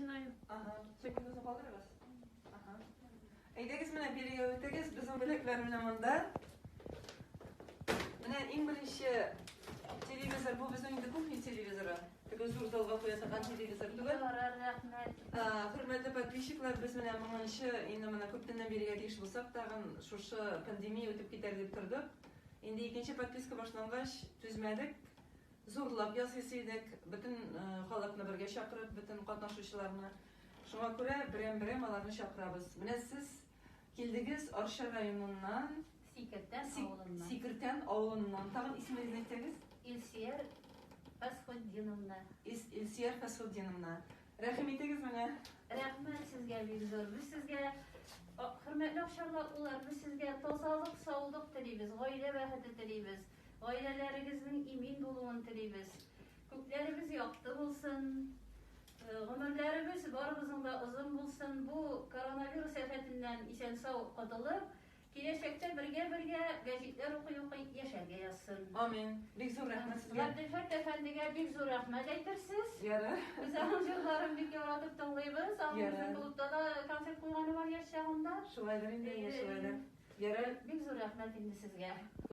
начинаем. Ага, чәкегезне калдырыгыз. Ага. Әйдәгез менә бирегә үтегез, безнең бүләкләр менә монда. Менә иң беренче телевизор, бу безнең инде кухня телевизоры. Теге зур залга куя торган телевизор түгел. Ярар, рәхмәт. Хөрмәтле подписчиклар, без менә моңынчы инде менә күптәннән бирегә тиеш булсак тагын шушы пандемия үтеп китәр дип тордык. Инде икенче подписка башлангач, түзмәдек. Зурлап ясыйсы идек, бөтен халыкны бергә чакырып, бөтен катнашучыларны. Шуңа күрә берәм-берәм аларны чакырабыз. Менә сез килдегез Арча районыннан, Сикертән авылыннан. Сикертән авылыннан. Тагын исемегезне әйтсәгез? Илсөяр Фәсхетдиновна. Илсөяр Фәсхетдиновна. Рәхим итегез менә. Рәхмәт сезгә бик зур. Без сезгә, хөрмәтле акчарлаклылар, без сезгә тазалык, саулык телибез, гаилә бәхете телибез. Гаиләләрегезнең имин булуын телибез. Күкләребез якты булсын. Гомерләребез барыбызның да озын булсын. Бу коронавирус афәтеннән исән-сау котылып, киләчәктә бергә-бергә гәҗитләр укый-укый яшәргә язсын. Амин. Бик зур рәхмәт сезгә. Габделфәрт әфәндегә бик зур рәхмәт әйтерсез. Ярар. Без аның җырларын бик яратып тыңлыйбыз. Аның безнең клубта да концерт куйганы бар яшь чагында. Шулайдыр инде, әйе, шулайдыр. Ярар. Бик зур рәхмәт инде сезгә.